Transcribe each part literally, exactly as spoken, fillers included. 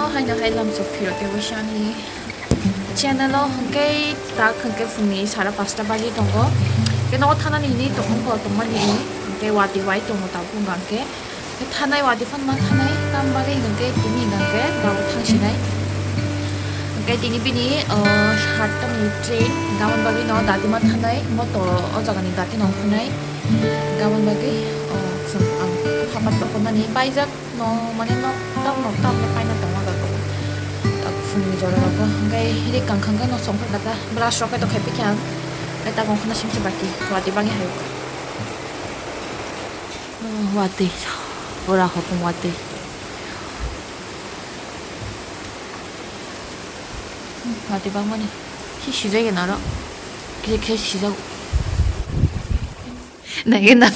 Haino hai lamsok phirok khe waisa ani channel o hwnkhe tak hwnkhe phungni sara pasta bagwi tongo. Khe nogo thanani hinwi tongmung bo tongmani hinwi hwnkhe watwi wai tongo tabuk hwnkhe. Khe thanai watwi phano ma thanai tam bagwi hwnkhe tini hwnkhe tabuk thangsinai. Hwnkhe tini bini, uh, satta ni train gamon bagwi no dati ma thanai moto o jaga ni dati no ongkhnai gamon bagwi, uh, ang hapat tongmani paijak. No, mane nok tam nok tam no paina tongma gago. Tak phungni jora rogo. Hwnkhe ri kangkha hwnkhe no songkha kata. Brush rok khe to khaipi khe ang. Khe tak ongkhorna simse baki. Watwi bangwi hayo. Oh, watwi. Ora hopung watwi. Hmm, watwi bangmani. Khe sijai gana ro. Khe khe sijak. Nangena.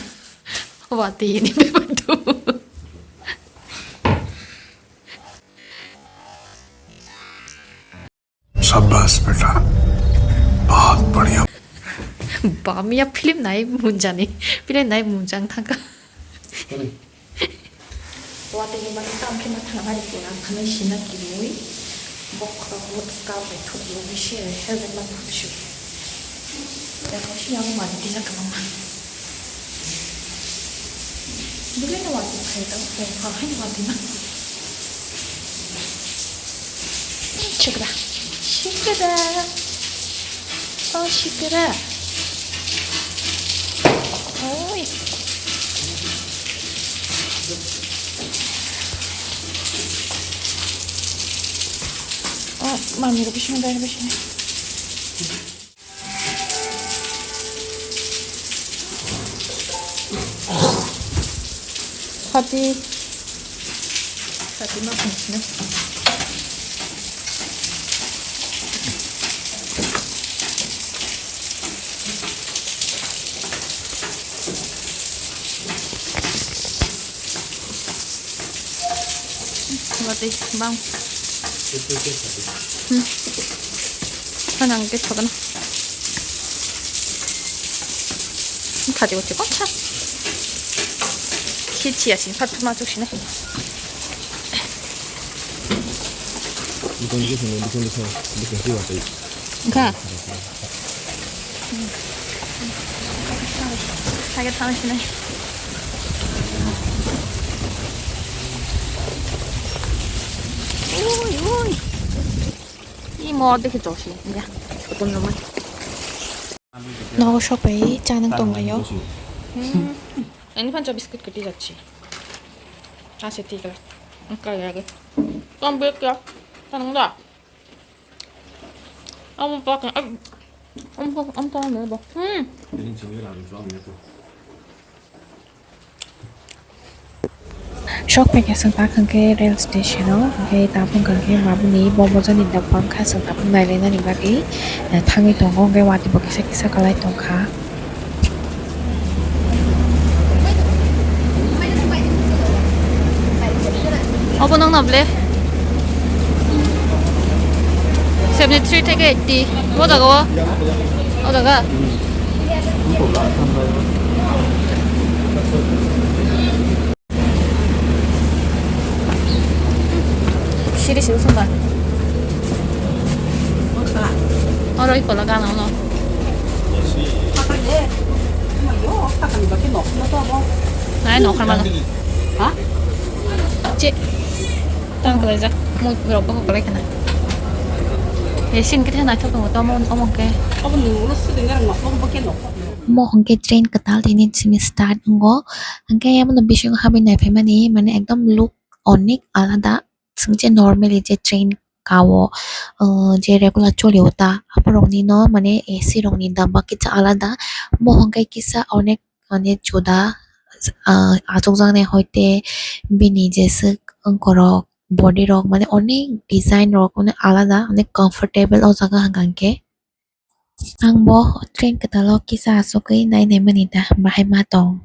Watwi ni bebak tu. शाबाश बेटा, बहुत बढ़िया। Bamya film nai munjani, film nai munjang thangka. Watwi ni mani tam khe ma thang nai khe ang khanai sina kinui. Bokra ko ska bai thuk yo bisi helmet ma thuk shu. Ya ko si yang ma di sa kamang ma. Bile na watwi khai ta ko ha hai watwi ma. Shikra. Shikra. Oh, shikra. Oi. Oh, mami ro bising dai bising. Khati. Khati ma khati na. Watwi bang. Hmm. Hanang ke thokan. Khati watwi kotha. Khichi asin phat ma chuk sine. Bukan ke sini, bukan ke sini, bukan ke watwi. Kha. Hai khe thang sinai. Ui, ui. Imo dekhe josi. Ya, chotong naman. Nogo sokbai chanang tonglaio. Hmm. Ani phancha biscuit kwtwi jakchi. Ase tikla. Kaya ge. Kom bek ya. Tanang da. Amo pakai, am, am, am, am, am, am, hmm. Sok paikha chwng tak hwnkhe rail station o, hwnkhe tabuk hwnkhe maboni bobojakni da bangkha chwng tabuk nailainani bagwi, eh, thangwi tongo, hwnkhe watwi bo kisa kisa kwlai tongkha. Obo nang na ble? Seventy three theke eighty. O jaga o? O jaga? Siri siri sumba. Oro ikola gana ono. Nai nokhar mano. Ha? Che. Tang kalaijak. Mui rok bo kwlai khana. He sin khe naithok tongo tomo omo khe. Obo ni ulo sudingar ngoklo bo khe nokho. Mo hwnkhe train kwtal tini simi start wngo. Hwnkhe abono bisingo habwi naiphaimani mane ekdom look onek alada. Chwng je normally je train kao, uh, je regular cholio ta, aborokni no mane A C rokni damba kisa alada. Mo hwnkhe kisa onek mane juda, ah, achukjaknai hoite bini jeswk wngkorok, body rok mane onek design rok mane alada, onek comfortable o jaga hwnkha hwnkhe. Ang bo train kwtal o kisa achugwi nai nai mani da bahai ma tong.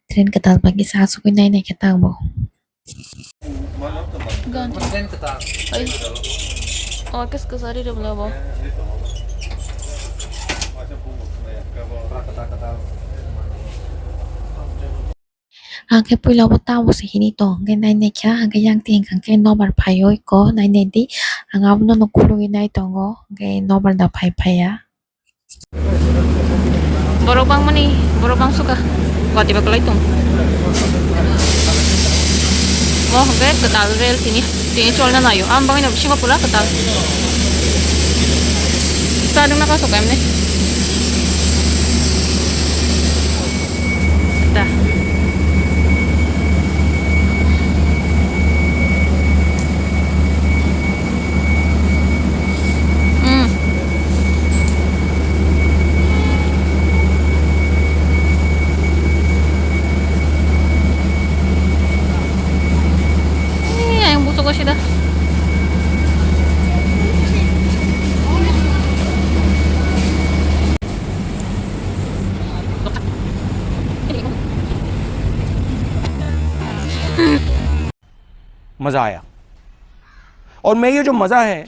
Train kwtal ba kisa achugwi nai nai khe ta ang bo. Gan. Ai. Oh, kes kesari de bela bo. Ang khe puila bo tamo se hini tong, hwnkhe nai nai kha, hwnkhe yang twi hwnkha khe nobar phaiwi ko nai nai di, ang abono no khulugwi nai tongo, hwnkhe nobar da phai phaiya. Borok bangmani, borok bangsuka, watwi ba kwlai tong. Mo hwnkhe kwtal rel tini, tini cholna naio, ang bangwi no bisingo pura kwtal. Sa dwngna kasuk emni. Da. Mm. Eh, ayang busuk ko sida. मजा आया। और मैं ये जो मजा है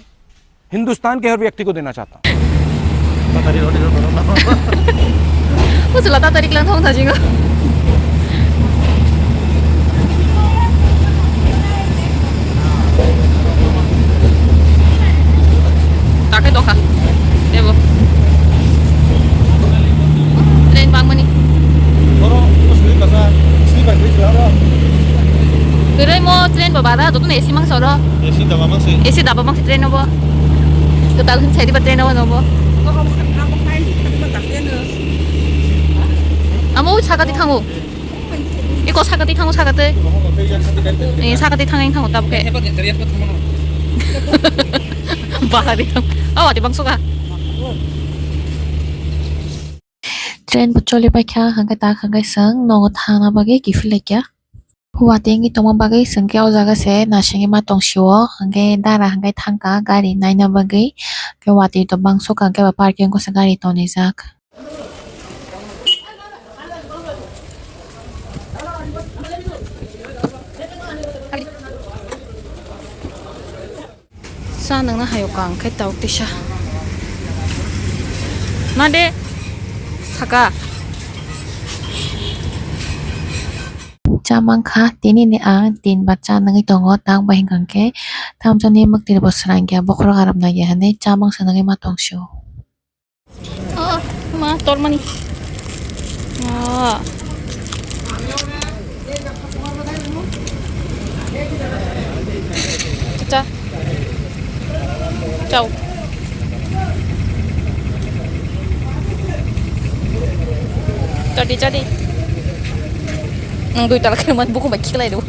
हिंदुस्तान के हर व्यक्ति को देना चाहता हूँ। Bwswla tatari klang thong thajingo. Takhe tokha. Tebo. Train bangmani. Oro sleeper sa, sleeper bridge la oro. Kwrwi mo train bo bara, jotono A C mangsa oro. A C daba mangsi. A C daba mangsi train obo. Kwtal hin saidi ba train obo nobo. Amo sakati thango. Iko sakati thango sakati. Eh, sakati thangeng thango tabke. Bahari thang. Oh, ati bangso ka. Train bo choli pai kha, hwnkhe tak hwnkhe chwng nogo thangna bagwi kiphilai kha. Watwi wngwi tongma bagwi chwng khe o jaga se naisingwi ma tong sio, hwnkhe dara hwnkhe thangkha gari naina bagwi, hwnkhe watwi to bangso ka hwnkhe ba parking o se gari tonijak. Cha nangna hayo kang khe tawk tisa. Ma de saka. Cha mankha tini ni ang tin ba cha nangwi tongo, tang bai hwnkha khe thamjani mwktwi bo srang ya, bokhorok aram nai ya hinwi cha mangsa nangwi ma tong sio. Oh, ma, tormani. Ah. Cha. Chao. Chadi, chadi. Nang dui tala khe man buku bai khiklai do.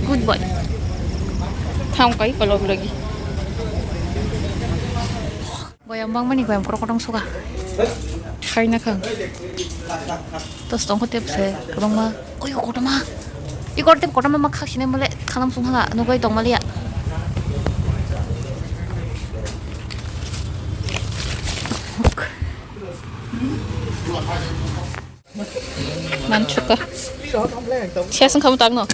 Good boy. Thang kai kolom lagi. Boyam bangmani boyam korok korok suka. Khaina khang. Tos tongkho tep se, kwbangma. Oyo, kotorma. I kor tep kotorma ma khak sine mole khanam sung hala, nugui tong maliya. Manchuka. Siya sung kamu tagno.